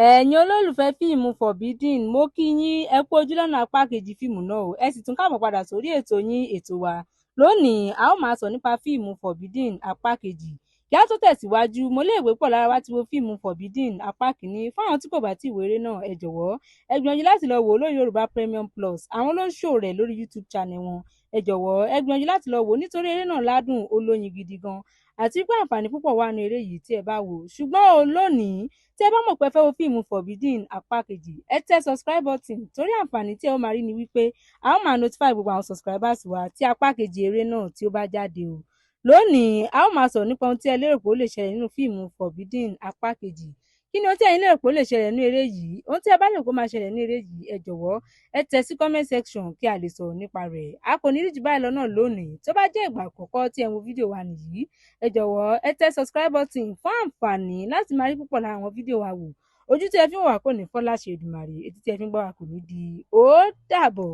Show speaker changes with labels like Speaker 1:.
Speaker 1: Ẹ̀yin olólùfẹ́ fíìmù Forbidden, mo kí yín, ẹ kú ojúlọ́nà apá kejì fíìmù náà o. Ẹ sì tún káàbọ̀ padà sórí ètò yín, ètò wa. Lónìí, a ó máa sọ nípa fíìmù Forbidden apá kejì. Kí á tó tẹ̀síwájú, mo lérò pé pọ̀ lára wa ti wo fíìmù Forbidden apá kìíní. Fún àwọn tí kò bá tíì wo eré náà, ẹ jọ̀wọ́, ẹ gbìyànjú láti lọ wò ó lórí Yorùbá Premium Plus. Àwọn ló ń show rẹ̀ lórí YouTube channel wọn. Ẹ jọ̀wọ́, ẹ gbìyànjú láti lọ wò ó nítorí eré náà ládùn, ó lóyin gidi gan, àti pé àǹfààní púpọ̀ wà nínú eré yìí tí ẹ bá wò ó. Ṣùgbọ́n o lónìí, tí ẹ bá mọ̀ pé ẹ fẹ́ wo fíìmù Forbidden apá kejì, ẹ tẹ subscribe button, torí àǹfààní tí ẹ ó máa rí ni wípé a ó máa notify gbogbo àwọn subscribers wa tí apá kejì eré náà tí ó bá jáde o. Lónìí, a ó máa sọ̀rọ̀ nípa ohun tí ẹ lérò pé ó lè ṣẹlẹ̀ nínú fíìmù Forbidden apá kejì. Kí ni ohun tí ẹ̀yin lérò pé ó lè ṣẹlẹ̀ nínú eré yìí? Ohun tí ẹ bá lérò pé ó máa ṣẹlẹ̀ nínú eré yìí, ẹ jọ̀wọ́, ẹ tẹ̀ sí comment section kí a lè sọ̀rọ̀ nípa rẹ̀. A kò ní rí jù báyìí lọ náà lónìí. Tó bá jẹ́ ìgbà àkọ́kọ́ tí ẹ ń wo fídíò wa nìyí, ẹ jọ̀wọ́, ẹ tẹ subscribe button fún àǹfààní láti máa rí púpọ̀ lára àwọn fídíò wa wò. Ojú tí ẹ fi ń wò wá kò ní fọ́ láṣẹ Èdùmàrè, etí tí ẹ fi ń gbọ́ wa kò ní di. Ó dàbọ̀.